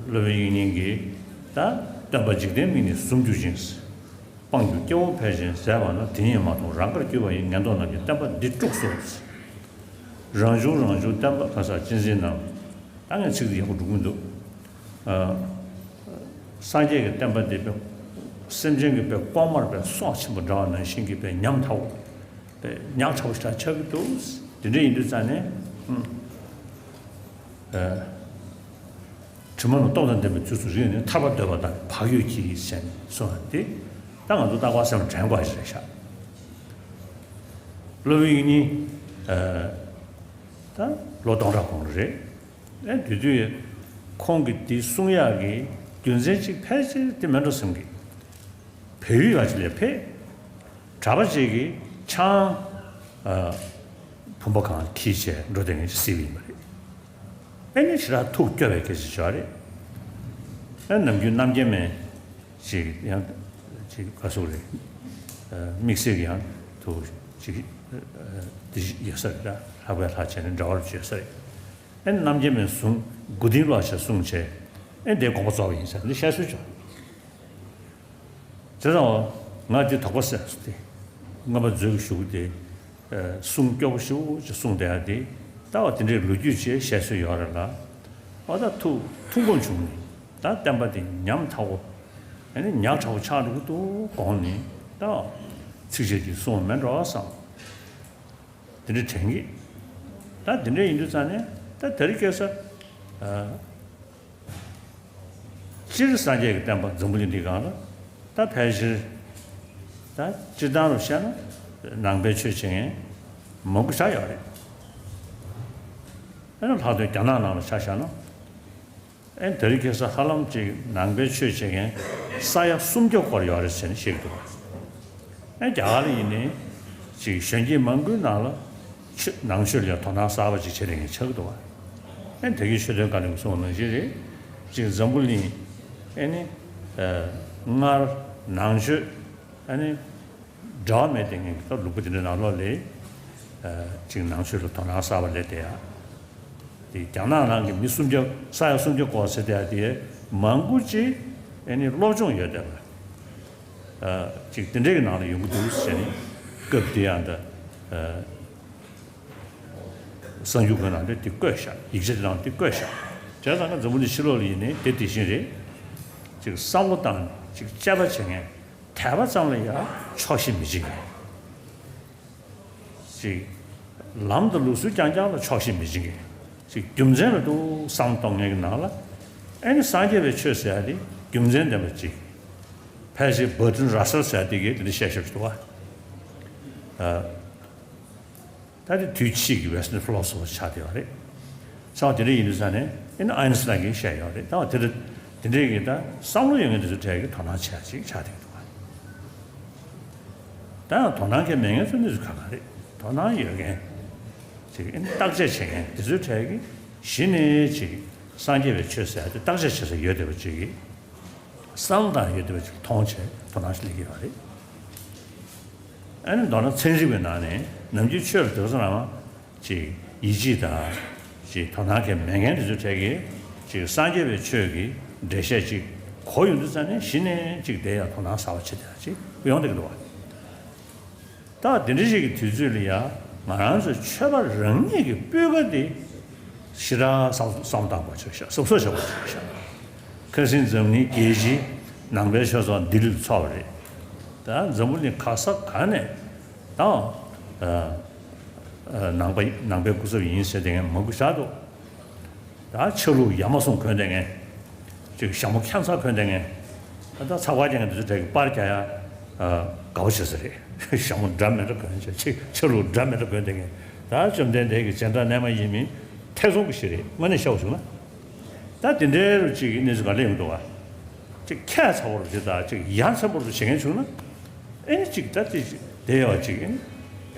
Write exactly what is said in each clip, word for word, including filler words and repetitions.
སློབ་དཔོན་དབྱིག་གཉེན་གྱིས་ད་སྟོན་པ་འཇིག་རྟེན་མིག་ནི་ཟུམ་གྱུར་ཅིང་། སྤང་རྒྱུ་སྐྱེ་བོ་ཕལ་ཆེར་ཟད་པ་ན། དེ་ཉིད་མ་མཐོང་རང་དགར་གྱུར་པ་ཡི། ངན་རྟོག་རྣམས་ཀྱིས་བསྟན་པ་འདི་དཀྲུགས་སོ། རང་བྱུང་རང་བྱུང་བསྟན་པ་ཁ་སར་གཅེས་འཛིན་རྣམས། ད་ངས་ཚིག་འདི་ཡག་པོ་འགྲོ་གི་མི་འདུག་ཨ། སངས་རྒྱས་ཀྱི་བསྟན་པ་འདི་དཔེ་སེམས་ཅན་གྱི་དཔེ་ལྐོག་མར་དཔེ་སྲོག་ཆེན་པོ་འདྲ་བ་ནང་བཞིན་གྱི་དཔེ་ཉམས་ཐག་པོ། དཔེ་ཉག་ཕྲ་བོ་ཞིག་ཆགས་ཀྱི་འདུག་དེ་འདྲ་ཡིན་དུས་ཙང་ནས། ཨ། དྲི་མ་ལ་སྟོབས་དང་ལྡན་པའི་དུས་སུ་རིག་ནས། ཐར་པ་འདོད་པ་དང་བག་ཡོད་ཀྱིས་ཟེར་ནས་གསུངས་པ་འདི། ད་ང་ཚོ་རྟག་པར་སེམས་ལ་དྲན་དགོས་པ་ཞིག་རེད་ཤག་སློབ་དཔོན་དབྱིག་གཉེན། ཨ། ད་ལོ་སྟོང་ཕྲག་གོང་རེད། ཨེ། དེ་དུས་ཁོང་གིས་འདི་གསུང་ཡག་གི་རྒྱུ་མཚན་གཅིག་ཕལ་ཆེར་དེ་མིན་འགྲོ་བསམ་གི། བལ་ཡུལ་ཡག་ཅིག་ལ་ཕེབས། གྲྭ་པ་ཅིག་གིས་ཆང་། ཨ། བུམ་པ་གང་ཁྱེར་བྱས་འགྲོ་དེ་ངས་ཅིག་གཟིགས་པ་ཡིན་པ་རེད། ཨེ་ནི་ཞེ་དྲག་ཐུགས་སྐྱོ་བའི་སྐད་ཆ་ཅིག་རེད། ཨེ། ནམ་རྒྱུན་རྣམ་རྒྱལ་མའི་ཅིག་ཡང་ཅིག་ག་ཟེར་རེད། ཨ། དམིགས་བསལ་གྱི་ཡང་དུ་ཅིག་ཨ། དེ་ཡོད་ས་རེད། ད་ལྷག་པའི་ལྷག་བྱས་ནས་འདྲ་བར་བརྗོད་ས་རེད། ཨེ། རྣམ་རྒྱལ་མའི་གཟུངས་མགོ་རྟིང་སློག་བྱས་གསུངས་བྱས། ཨེ། དེ་དགོངས་པ་རྫོགས་པ་ཡིན་ཟེར་འདི་བཤད་སྲོལ་བྱུང་། བྱས་ཙང་ང་འདི་དོགས་པ་སེལ་སོང་སྟེ། རྔོན་པ་མཛོད་ཀྱི་གཞུག་དེ། ཨ། གསུང་སྐྱོ་པོ་ཞེ་པོ་ཅིག་གསུངས་བསྡད་ཡ་དེ། ད་བ་དེ་འདྲའི་ལོ་རྒྱུས་ཅིག་བཤད་སྲོལ་ཡོད་རེད་ལ། འོ། ད་ཐུགས་ཐུགས་དགོངས་བྱུང་ནས། ད་བསྟན་པ་དེ་ཉམས་ཐག་པོ། ཨ་ནི་ཉག་ཕྲ་བོ་ཆགས་འགྲོ་གི་འདུག་དགོངས་ནས། ད་ཚིགས་བཅད་ཅིག་གསུངས་པ་མིན་འགྲོ་བསམ། དེ་འདྲ་དྲན་གི། ད་དེ་འདྲ་ཡིན་དུས་ཙང་ནས། ད་དེ་རིང་ཁ་སང་། ཨ། སྤྱིར་སངས་རྒྱས་ཀྱི་བསྟན་པ་འཛམ་བུ་གླིང་འདིའི་སྒང་ལ། ད་ཕལ་ཆེར་ད་སྤྱིར་བཏང་རུ་བཤད་ན་ནང་པའི་ཆོས་བྱེད་མཁན་མང་པོ་ཆགས་ཡོད་རེད། ཨ་ནི་ལྷག་དོན་རྒྱ་ནག་ནང་ལ་ཆ་བཞག་ན། ཨེ། དེ་རིང་ཁ་སང་ཧ་ལམ་ཅིག་ནང་པའི་ཆོས་བྱེད་མཁན་ས་ཡ་སུམ་བརྒྱ་སྐོར་ཡོད་རེད་ཟེར་ནས་བཤད་ཀྱི་འདུག་ཨེ། རྒྱ་གར་ལ་ཡིན་ནའི་ཅིག་གཞོན་སྐྱེས་མང་པོའི་ནང་ལ་ཆོས། ནང་ཆོས་ལ་དོ་སྣང་གསར་པ་ཅིག་བྱེད་མཁན་ཆགས་ཀྱི་འདུག་ཨེ། དེ་གའི་ཆོས་དོན་བཀའ་བློན་གྱིས་གསུངས་པ་ནང་བཞིན་རེད། ཅིག་འཛམ་བུ་གླིང་། ཨེ་ནི། ཨ། སྔར་ནང་ཆོས། ཨ་ནི། འབྲེལ་བ་མེད་དེ་ངས་ད་ལུང་པ་དེ་འདྲའི་ནང་ལོགས་ལ། ཨ། ཅིག་ནང་ཆོས་ལ་དོ་སྣང་གསར་པ་སླེབས་བསྡད་ཡ། དེ་རྒྱ་ནག་ནང་གི་མི་སུམ་བརྒྱ། ས་ཡ་སུམ་བརྒྱ་སྐོར་ཟེར་བསྡད་ཡ་དེ་མང་པོ་ཅིག་ཨེ་ནི་སློབ་སྦྱོང་ཡོད་བསྡད་པ། ཨ། ཅིག་དེ་འདྲའི་གི་ནང་ལ་ཡོང་གི་འདུག་ཟེར་ནས་སྐབས་དེ་ཡང་ད། ཨ། གསར་འགྱུར་ཁག་ནང་དུ་དེ་བཀོད་བཞག་ཡིག་ཆ་དེ་ནང་དེ་བཀོད་བཞག་བྱས་ཙང་ང་འཛམ་བུ་གླིང་ཕྱི་ལོགས་ལ་ཡིན་ནའི་དེ་དེ་བཞིན་རེད། ཅིག་བསམ་བློ་བཏང་ནས་ཅིག་དཔྱད་པ་བྱེད་མཁན་དད་པ་ཙམ་ལ་ཡང་ཆོག་ཤེས་མི་བྱེད་མཁན། ཅིག་ལམ་དང་ལུགས་སྲོལ་རྐྱང་རྐྱང་ལ་ཆོག་ཤེས་མི་བྱེད་མཁན། ཅིག་རྒྱུ་མཚན་ལ་ཏོག་ཙམ་བསམ་གཏོང་མཁན་གྱི་ནང་ལ། ཨེ་ནི་སངས་རྒྱས་པའི་ཆོས་ཟེར་ཡ་དེ་རྒྱུ་མཚན་ལྡན་པ་ཅིག་ཕལ་ཆེར་བར་ཊན་ར་སེལ་ཟེར་ཡ་དེ་གིས་དེ་འདྲ་བཤད་ཤོར་གྱི་འདུག་བ། ཨ། ད་དེ་དུས་ཕྱིས་ཀྱི་Western philosopher ཆགས་བསྡད་པ་རེད། ཚང་མ་དེ་འདྲ་ཡིན་དུས་ཙང་ནས་ཨེ་ནི་ཨའིན་སི་ཏཱིན་གྱིས་བཤད་ཡོད་རེད། ད་དེ་འདྲ་དེ་འདྲའི་གི་ད་བསམ་བློ་ཡོད་མཁན་དེ་ཚོའི་གྲས་ཀྱིས་དོ་སྣང་བྱེད་ཡ་ཅིག་ཆགས་བསྡད་ཀྱི་འདུག་བ། ད་ཡང་དོ་སྣང་གང་ཡང་མེད་མཁན་ཚོ་གནས་ཚུལ་ཁག་ཁག་རེད། དོ་སྣང་ཡོད་མཁན་ཅིག་ཨེ་ནི་བརྟག་དཔྱད་བྱེད་མཁན་དེ་ཚོའི་གྲས་ཀྱིས་གཞི་ནས་ཅིག་སངས་རྒྱས་པའི་ཆོས་ཟེར་ཡ་དེ་བརྟག་དཔྱད་བྱེད་ས་ཡོད་བསྡད་པ་ཅིག་གིས། བསམ་བློ་བཏང་ཡོད་བསྡད་པ་ཅིག་མཐོང་བྱས་དོ་སྣང་ཞིག་སླེབས་ཀྱི་ཡོད་རེད། ཨ་ནི་མདོར་ན་ཚན་རིག་པའི་ནང་ནས་ནམ་རྒྱུན་ཆོས་ལ་དེ་ཚོ་རང་ཅིག་ཡིད་ཆེས་དང་ཅིག་དོ་སྣང་གང་ཡང་མེད་མཁན་དེ་ཚོའི་གྲས་ཀྱིས་ཅིག་སངས་རྒྱས་པའི་ཆོས་ཀྱི་འགྲེལ་བཤད་ཅིག་གོ་ཡོང་དུས་ཙང་ནས་གཞི་ནས་ཅིག་དེ་ཡང་དོ་སྣང་གསར་པ་བྱེད་བསྡད་ཡ་ཅིག་ཡོང་བསྡད་ཀྱི་འདུག་བ། ད་དེ་འདྲ་ཞིག་གི་དུས་ཚོད་ལ་ཡ་ང་རང་ཚོའི་ཆོས་པ་རང་ཉིད་ཀྱི་སྤུས་ཀ་དེ་ཞེ་དྲག་བསམ་བསམ་བཏང་དགོས་ཆགས་ཤག་གཟབ་གཟབ་བྱེད་དགོས་ཆགས་ཤག་ཁ་སང་འཛམ་གླིང་རྒྱལ་སྤྱིའི་ནང་པའི་ཆོས་ཚོགས་ལྡི་ལིར་ཚོགས་པ་རེད། ད་འཛམ་བུ་གླིང་ག་ས་ག་ནས་ད་ཨ་ཨ་ནང་པ་ནང་པའི་སྐུ་ཚབ་ཡིན་ཟེར་དེ་ངས་མང་པོ་བཞག་འདུག་ད་ཆ་ལུགས་ཡ་མ་ཟུང་གོན་བསྡད་མཁན། ཅིག་ཞྭ་མོ་ཁྱད་མཚར་གོན་བསྡད་མཁན། ད་ཚ་བ་རྒྱག་མཁན་དེ་ཚོ་གྲས་ཀྱིས་པར་རྒྱག་ཡ། ཨ། དགའ་བོ་བྱེད་ས་རེད། ཞྭ་མོ་འདྲ་མི་འདྲ་གོན་བྱས། ཅིག་ཆ་ལུགས་འདྲ་མི་འདྲ་གོན་བསྡད་མཁན། ད་བཅོམ་ལྡན་འདས་ཀྱི་སྤྱན་དྲངས་རྣལ་མ་ཡིན་མིན་ཐེ་ཚོམ་གྱི་ཞིག་རེད། དངོས་གནས་བཤད་པ་བྱུང་ན། ད་དེ་འདྲའི་རུ་ཅིག་གནས་ཚུལ་ག་ལེ་ཡོང་འདུག་བ། ཅིག་ཁྱད་མཚར་པོ་རུ་ཅིག་དང་ཅིག་ཡ་མཚན་པོ་རུ་བྱེད་མཁན་བྱུང་ན། ཨེ་ནི་ཅིག་ད་དེ་དེ་ཡོད་ཅིག་ཨེ་ནི་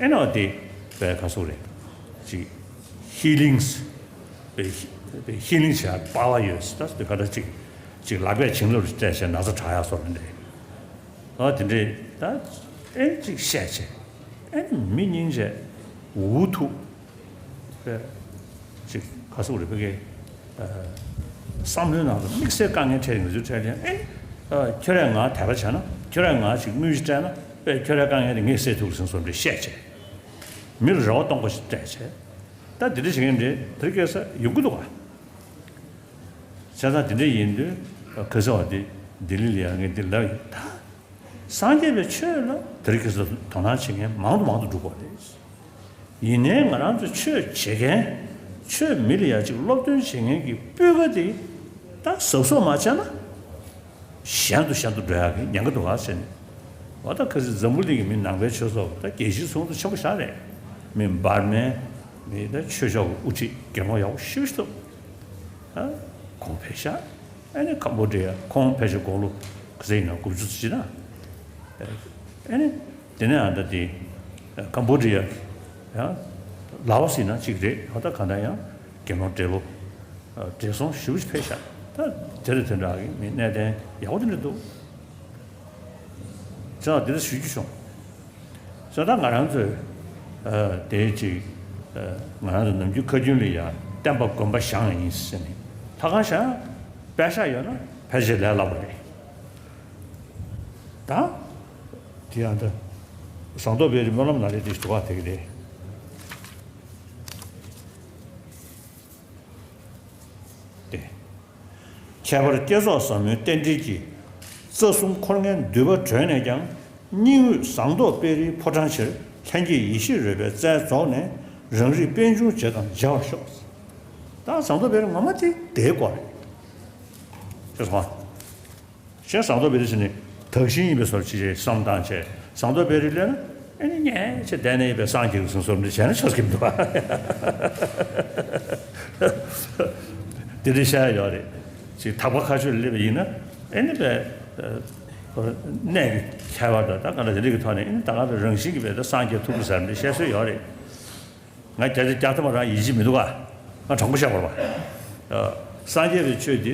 ཨེ་ནི་དེ་བས་ག་སོག་རེད། ཅིག་ཧི་ལིང་སི་བས་ཧི་ལིང་བྱེད་ཡ་པ་བ་ཡོད་ཟེར། ད་དེ་ག་ད་ཅིག་ཅིག་ལག་པས་བྱིན་རླབས་སྤྲད་བྱས་ན་ཚ་དྲག་ཡ་སོགས་རེད་འདྲ། ཨ་དེ་འདྲས་ད་ཨེ་ནི་ཅིག་བཤད་བྱས་ཨེ་ནི་མི་སྙིང་རྗེ་འུ་ཐུག་པས་ཅིག་ག་སོག་རེད་བོད་སྐད། ཨ། བསམ་བློའི་ནང་དུ་དམིགས་བསལ་དཀའ་ངལ་འཕྲད་ཡོང་ཚུལ་འཕྲད་ཀྱང་ཨེ། ཁྱོད་རས་ང་དད་པ་བྱས་ན། ཁྱོད་རས་ང་ཞིག་དངུལ་ཞིག་སྤྲད་ན་དཔེ་ཁྱོད་རའི་དཀའ་ངལ་དེ་ངས་སེལ་ཐུབ་ཟིན་སོང་འདྲ་བཤད་བྱས། མི་ལ་རེ་བ་སྟོང་པ་ཞིག་སྤྲད་བྱས། ད་འདི་འདྲ་བྱེད་མཁན་འདྲ་དེ་རིང་ཁ་སང་ཡོང་གི་འདུག་ག་བྱས་ཙང་དེ་འདྲ་ཡིན་དུས་ག་ཟེར་བ་དེ་ལྡི་ལི་ལ་ཡང་ངས་འདི་ལབ་ཡོད་ད། སངས་རྒྱས་པའི་ཆོས་ལ་དེ་རིང་ཁ་སང་དོ་སྣང་བྱེད་མཁན་མང་དུ་མང་དུ་འགྲོ་གི་རེད། ཡིན་ནའི་ང་རང་ཚོ་ཆོས་བྱེད་མཁན། ཆོས་མི་ལ་ཡ་གཅིག་སློབ་སྟོན་བྱེད་མཁན་གྱི་སྤུས་ཀ་དེ་ད་གཟབ་གཟབ་མ་བྱས་ན་ཞན་དུ་ཞན་དུ་འགྲོ་ཡག་གི་ཉེན་ཁ་འདུག་ག་ཟེར་ནས། འོ་ད་ཁ་སང་འཛམ་བུ་གླིང་གི་མི་ནང་པའི་ཆོས་ཚོགས་ད་རྒྱལ་སྤྱིའི་ཚོགས་འདུ་ཆེན་པོ་ཞིག་རེད། མི་འབར་མའི་མི་ད་ཆོས་ཕྱོགས་ཀྱི་དབུ་ཁྲིད་དགེ་སློང་ཡག་པོ་ཞེ་པོ་ཞིག་འདུག་ཨ། ཁོང་ཕེབས་ཤག་ཨ་ནི་ཀམ་པོ་ཌི་ཡ། ཁོང་ཕལ་ཆེར་དགུང་ལོ་ག་ཚོད་ཡིན་ན་དགུ་བཅུ་ཙམ་ཅིག་ན། ཨ་ནི་དེ་ནས་ཨ་ད་དེ་ཀམ་པོ་ཌི་ཡ་ཡང་ལའོ་སི་ན་གཅིག་རེད། ཧོ་ད་གང་ལྟར་ཡང་དགེ་སློང་བགྲེས་པོ་བགྲེས་སོང་ཞེ་པོ་ཅིག་ཕེབས་ཤག་ད་དེ་རེད། དེ་འདྲ་གི་མི་གནས་བརྟན་ཡག་པོ་དེ་འདྲ་འདུག་ཅེས་དེ་འདྲ་ཞུ་རྒྱུ་བྱུང་། ས་ད་ང་རང་ཚོས་ཨ་དེའི་ཅིག་ཨ་ང་རང་ཚོ་ནམ་རྒྱུན་ཁ་རྒྱུན་ལ་ཡ་བསྟན་པ་དགོན་པ་བཞེངས་ཡིན་ཟེར་ནས་ལྷ་ཁང་བཞེངས་པད་ཤག་ཡོད་ན་ཕལ་ཆེར་ལས་སླ་པོ་རེད། ད་དེ་ཡང་ད་ཟངས་མདོག་དཔལ་རིའི་སྨོན་ལམ་ནང་ལས་དེ་ཞུ་བ་དེ་གི་རེད། ཏེ། ཁྱད་པར་བསྐྱེད་རྫོགས་ཟབ་མོའི་རྟེན་འབྲེལ་གྱིས། རྩ་གསུམ་འཁོར་ལྔའི་མདུད་པ་གྲོལ་ནས་ཀྱང་། སྙིང་དབུས་ཟངས་མདོག་དཔལ་རིའི་ཕོ་བྲང་ཕྱིར། ལྷན་སྐྱེས་ཡེ་ཤེས་རོལ་པའི་རྩལ་རྫོགས་ནས། རང་རིག་པད་འབྱུང་རྗེ་དང་མཇལ་བར་ཤོག་ད་ཟངས་མདོག་དཔལ་རི་ངོ་མ་དེ་དེའི་སྐོར་རེད། ཤེས་སོང་ཨ། གཞན་ཟངས་མདོག་དཔལ་རི་ཟེར་ནས་དག་ཞིང་ཡིན་པའི་བཟོ་ཅིག་རེད་བསམ་བཏང་བྱས། ཟངས་མདོག་དཔལ་རི་སླེབས་ན་ཨེ་ནི་ཉལ་བྱས་བསྡད་ནས་ཡིན་པའི་སངས་རྒྱས་ཀྱི་གསུང་གསུམ་འདི་བྱས་ན་ཆོག་གི་མི་འདུག་ཨ། དེ་འདྲ་བཤད་ཡོད་རེད། ཅིག་དག་པ་མཁའ་སྤྱོད་ལ་སླེབས་པ་ཡིན་ན་ཨེ་ནི་པའི་གནས་ཀྱི་ཁྱད་པར་དང་ད་ག་ལ་དེ་འདྲ་གི་ཐོག་ནས་ཨེ་ནི་ད་ག་པའི་རང་བཞིན་གྱི་པའི་ད་སངས་རྒྱས་ཐུབ་པ་ཟེར་འདྲ་བཤད་སྲོལ་ཡོད་རེད། ང་བརྒྱ་ཆ་བརྒྱ་ཐམ་པ་རང་ཡིད་ཆེས་མི་འདུག་ག་ང་དྲང་པོ་བཤད་པར་བ། སངས་རྒྱས་པའི་ཆོས་འདི་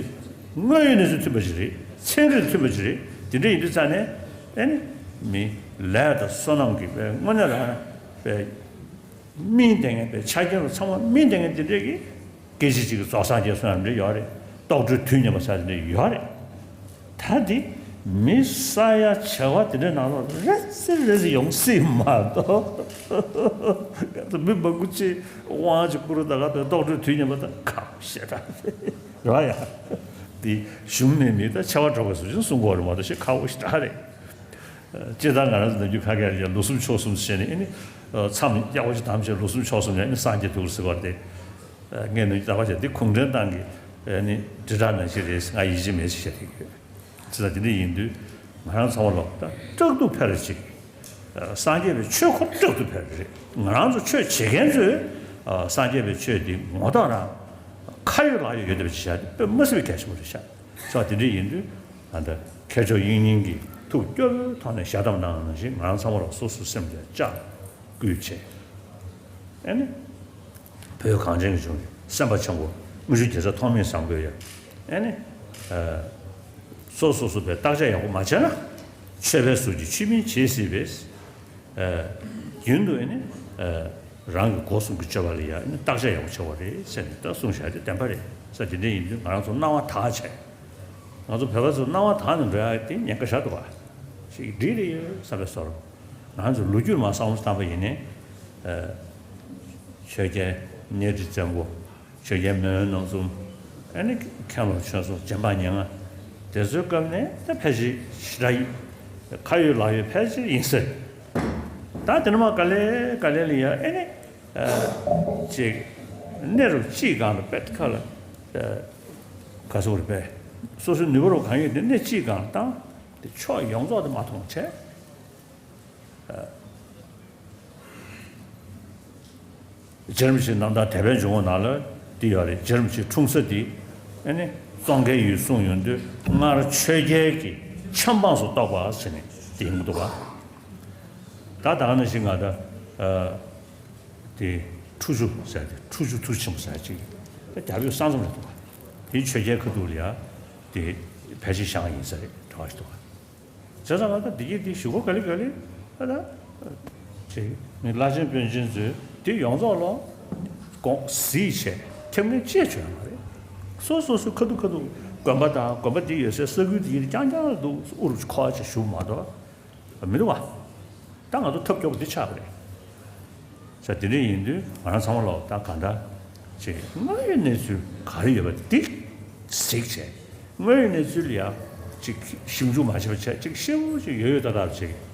དངོས་ཡོད་གནས་ཚུལ་མཐུན་པ་ཞིག་རེད། ཚན་རིག་མཐུན་པ་ཞིག་རེད། དེ་འདྲ་ཡིན་དུས་ཙང་ནས་ཨེ་ནི་མི་ལས་དང་བསོད་ནམས་ཀྱི་པའི་དངོས་གནས་རང་པའི་སྨིན་བསྡད་མཁན་པའི་ཆ་རྐྱེན་ལ་ཚང་མ་སྨིན་བསྡད་མཁན་དེ་འདྲས་ཀྱི་སྐད་ཆ་གཅིག་གི་རྫོགས་སངས་རྒྱས་གསུང་ཡང་འདྲ་ཡོད་རེད། རྟོགས་གྲོལ་དུས་མཉམ་པ་ཟེར་དེ་འདྲ་ཡོད་རེད། ད་འདི་མི་ས་ཡ་བྱེ་བ་དེ་འདྲའི་ནང་ལ་རེ་ཙི་རེ་ཙི་ཡོང་སྲིད་མ་གཏོགས། མི་མང་པོ་ཅིག་དབང་ཅིག་བསྐུར་ད་ག་དོན་རྟོགས་གྲོལ་དུས་མཉམ་པ་ད་ཁག་པོ་ཞེ་དྲག་རེད་བ་ཡ། འདི་གཞུང་ནས་མི་ད་ཆེ་བ་གྲོགས་པའི་ཟུར་ཅན་གསུང་གི་ཡོད་རེད་མ་གཏོགས་ཞེ་ཁག་པོ་ཞེ་དྲག་རེད། སྤྱིར་བཏང་ང་རང་ཚོ་ནམ་རྒྱུན་ཁ་སྐད་ལ་ལོ་གསུམ་ཕྱོགས་གསུམ་ཟེར་ནས་ཨེ་ནི། མཚམས་ཡག་པོ་ཞིག་བསྡམས་བྱས་ལོ་གསུམ་ཕྱོགས་གསུམ་ནས་ཨེ་ནི་སངས་རྒྱས་ཐུགས་ཟེར་བ་དེ། ངས་ནི་ད་བ་བྱས་འདི་གུང་ཁྲན་ཏང་གི་ཨེ་ནི་དྲིལ་བསྒྲགས་ནང་བཞིན་རེད། ང་ཡིད་ཆེས་མེད་ཅེས་བཤད་ཀྱི་ཡོད། ཅི་ལྟར་དེ་འདྲ་ཡིན་དུས་ང་རང་ཚང་མ་ལོག་ད་དྲག་ཏུ་འཕེལ་རེ་ཅིག་སངས་རྒྱས་པའི་ཆོས་ཁོ་དྲག་ཏུ་འཕེལ་རེ་རེད། ང་རང་ཚོ་ཆོས་བྱེད་མཁན་ཚོས་སངས་རྒྱས་པའི་ཆོས་འདི་ངོ་ཐོག་རང་ཁ་ཡོད་ལག་ཡོད་ཡོད་བསྡད་པ་ཅིག་བྱས་ཏེ་དཔེ་མ་སྲིད་པའི་གལ་ཆེན་པོ་རེད་ཤག་སོགས་དེ་འདྲ་ཡིན་དུས་ད་ལྟ་མཁས་མཆོག་དབྱིག་གཉེན་གྱིས་ཐུགས་སྐྱོ་བོའི་ཐོག་ནས་ཞལ་གདམས་གནང་བ་ནང་བཞིན་ང་རང་ཚང་མ་ལ་སོ་སོའི་སེམས་ལ་བཅགས་བསྐུལ་བྱས། ཨེ་ནི། བོད་གངས་ཅན་གྱི་ལྗོངས་ཀྱི་སེམས་དཔའ་ཆེན་པོ་དངུལ་ཆུ་རྒྱལ་ཚབ་ཐོགས་མེད་བཟང་པོས་ཡང་ཨེ་ནི། སོ་སོ་སོ་པའི་བརྟག་དཔྱད་ཡག་པོ་མ་བྱས་ན་ཆོས་པའི་གཟུགས་ཀྱིས་ཆོས་མིན་བྱེད་སྲིད་པས། རྒྱུན་དུ་ཨེ་ནི། རང་གི་སྒོ་གསུམ་གྱི་སྤྱོད་པ་ལ་ཡང་ཨེ་ནི་བརྟག་དཔྱད་ཡག་པོ་བྱེད་དགོས་རེད་ཟེར་ནས་ད་གསུངས་བཞག་དེ་བདེན་པ་རེད་ས། དེ་འདྲ་ཡིན་དུས་ང་རང་ཚོ་སྣང་བ་དག་བྱས། ང་ཚོ་བོད་པ་ཚོ་སྣང་བ་དག་ནས་འགྲོ་ཡག་དེ་ཉེན་ཁ་ཞེ་དྲག་འདུག་ག་ཞིག་འགྲིག་རེད་ཡོད་བསམ་པའི་བཟོ་འདྲ། ང་ཚོ་ལོ་རྒྱུས་མ་བསམ་བློ་བཏང་པ་ཡིན་ནའི། ཆོས་རྒྱལ་གཉའ་ཁྲི་བཙན་པོ། ཆོས་རྒྱལ་མེས་དབོན་རྣམ་གསུམ། ཨེ་ནི་མཁན་སློབ་ཆོས་གསུམ་རྗེ་འབངས་ཉེར་ལྔ། དེ་ཚོའི་སྐབས་ནས་ད་ཕལ་ཆེར་ཞེ་དྲག་ཡིན། ཁ་ཡོད་ལག་ཡོད་ཕལ་ཆེར་ཡིན་ཟེར། ད་དེ་ནས་མར་ག་ལེ་ག་ལེ་ལ་ཡ་ཨེ་ནི། ཅིག་གནས་རུ་གཅིག་སྒང་ལ་པད་ཁ་ལ། ག་སོ་རེ་པས། སོ་སོའི་ནུས་པ་རུ་གང་ཡོད་དེ་གནས་གཅིག་སྒང་ལ་བཏང་། དེ་ཕྱོགས་ཡོངས་རྫོགས་དེ་མ་མཐོང་བྱས། རྗེ་རིན་པོ་ཆེའི་རྣམ་ཐར་དད་པའི་འཇུག་ངོགས་ནང་ལ་འདི་ཡོད་རེད། རྗེ་རིན་པོ་ཆེའི་འཁྲུངས་ས་འདི་ཨེ་ནི་ཙོང་ཁའི་ཡུལ་གསུངས་ཡོང་དུས་སྔར་ཆོས་རྒྱལ་གྱི་ཆབ་འབངས་སུ་གཏོགས་པ་ཟེར་ནས་དེ་ཡིན་གྱི་འདུག་ག་ད་ད་ག་ནང་བཞིན་ང་ད་དེ་ཁྲུ་ཆུ་ཟེར་ཏེ་ཁྲུ་ཆུ་ཐུགས་ཆེན་པོ་ཟེར་ཅིག་ད་རྒྱ་བོད་ས་མཚམས་རེད་འདུག་ག་དེ་ཆོས་རྒྱལ་ཁ་ཐུག་ལ་ཡ་དེ་ཕལ་ཆེར་བཞེངས་ཡིན་ས་རེད་འདྲ་བ་ཞིག་འདུག་ག་བྱས་ཙང་ང་ད་འདི་གི་འདི་ཞུ་སྒོ་ག་ལེ་ག་ལེ་ཨ་ད་ཅིག་ནི་བླ་ཆེན་དཔོན་ཆེན་ཚོས་འདི་ཡོངས་རྫོགས་ལ་དགོངས་གཟིགས་བྱས་ཁྱབ་ངེས་ཅེས་བྱོས་ཡོད་མ་རེད། སོ་སོ་སོ་ཁ་ཐུག་ཁ་ཐུག་དགོན་པ་དང་དགོན་པ་དེ་ཡོད་སའི་ས་ཁུལ་དེ་ཡིན་རྐྱང་རྐྱང་ལ་འདུག་དབུ་རུ་ཁོ་ཅིག་བཞུགས་མ་གཏོགས་མི་འདུག་བ། ད་ང་ཚོ་ཐབས་སྐྱོ་པོ་འདི་ཆགས་པ་རེད། ས་དེ་འདྲ་ཡིན་དུས་ང་རང་ཚང་མ་ལོག་ད་གང་འདྲ་ཅིག་དངོས་ཡོད་གནས་ཚུལ་ག་རེ་ཡོད་པ་དེ་གཟིགས་བྱས། དངོས་ཡོད་གནས་ཚུལ་ལ་ཡ་ཅིག་ཞིབ་འཇུག་མ་བྱས་པ་བྱས་ཅིག་ཤེའུ་ཅིག་ཡོད་ཡོད་ད་ད་ཅིག་